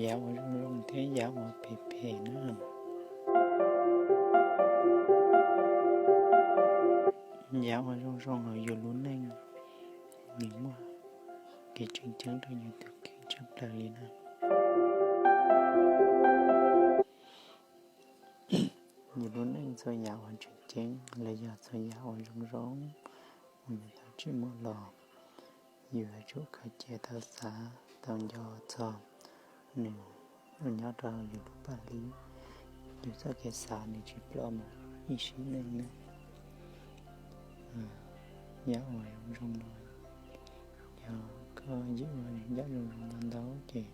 Yav uas zoo zoo thiab yav uas phem phem na. Yav uas zoo zoo hauv yus lub neej, nws muaj kev tseem ceeb rau yus tus kheej tshaj plaws li na. Yus lub neej txhua yam uas tseem ceeb los yog txhua yam uas zoo zoo uas yus tau tsim muaj los, yus yuav tsum khaws cia tau xav tau nco txog nws uas nyob rau yus lub paj hlwb. Yus txoj kev xav nws tsis ploj mus ib sim neej na. Yav uas zoo zoo no, yog koj ywm ua yam zoo zoo ntau ntau ces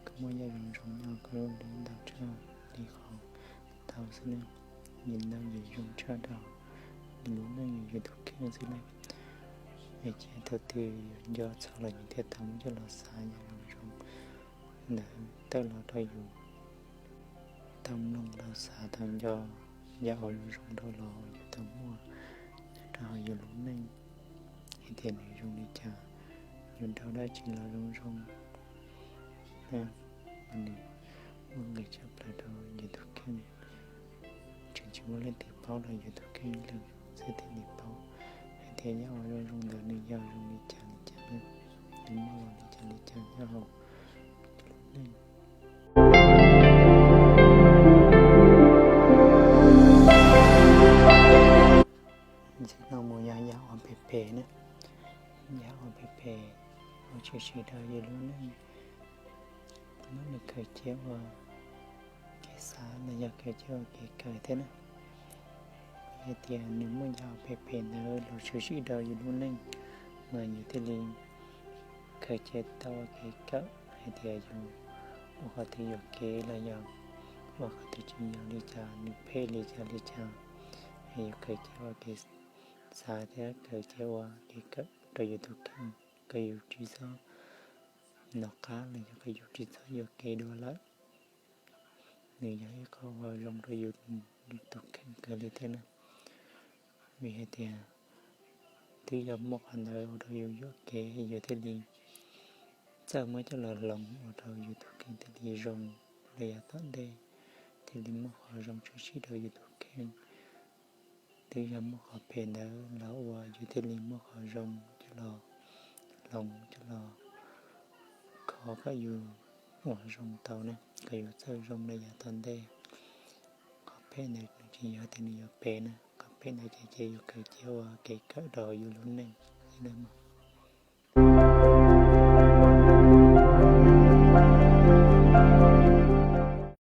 koj muaj yam zoo zoo nyob koj lub neej ntau tshaj li qhov ntau xwb na. Yus ntau yus zoo tshaj rau yus lub neej yus tus kheej xwb na. Es cia thaum twg yus nco txog los yus thiaj tau muab coj los xav yam zoo zoo ntawd tawm los rau yus tau mloog tau xav tau nco yam uas zoo zoo rau los yus tau muaj nyob rau hauv yus lub neej, hais tias nws zoo li cas, yus nrau dab tsi los zoo zoo na. Mas nws muaj nqis tshaj plaws rau yus tus kheej. Tseem tsis muaj leej twg paub los yus tus kheej ib leeg xwb thiaj li paub hais tias yam uas zoo zoo ntawd nws yog zoo li cas li cas na, nws muaj los li cas li cas nyob hauv yus lub neej. Ntxiv no mus yog yam uas phem phem na. Yam uas phem phem uas tshwm sim rau yus lub neej, muab nws khaws cia ua kev xav los yog khaws cia ua kev kawm thiab na. Vim hais tias nws muaj yam uas phem phem ntawd los tshwm sim rau yus lub neej, mas yus thiaj li khaws cia tau ua kev kawm hais tias yus ua qhov twg yuam kev los yog ua qhov twg tsis yog li cas, nws phem li cas li cas, es yus khaws cia ua kev xav thiab khaws cia ua kev kawm rau yus tus kheej, kom yus tsis txhob nov qab los yog kom yus tsis txhob yuam kev dua lawm. Nws yog ib qho uas zoo rau yus tus kheej kawg li thiab na. Vim hais tias twb yog muaj qhov ntawd ua rau yus yuam kev, yus thiaj li txawj muab coj los hloov ua rau yus tus kheej thiaj li zoo los yav tom ntej, thiaj li muaj qhov zoo tshwm sim rau yus tus kheej. Twb yog muaj qhov phem ntawd los ua yus thiaj li muaj qhov zoo coj los hloov, coj los kho kom yus ua zoo tau ne, kom yus txawj zoo los yav tom ntej. Qhov phem ntawd nws tsis yog tias nws yuav phem na, qhov phem ntawd ces ces yus khaws cia ua kev kawm rau yus lub neej xwb na mog.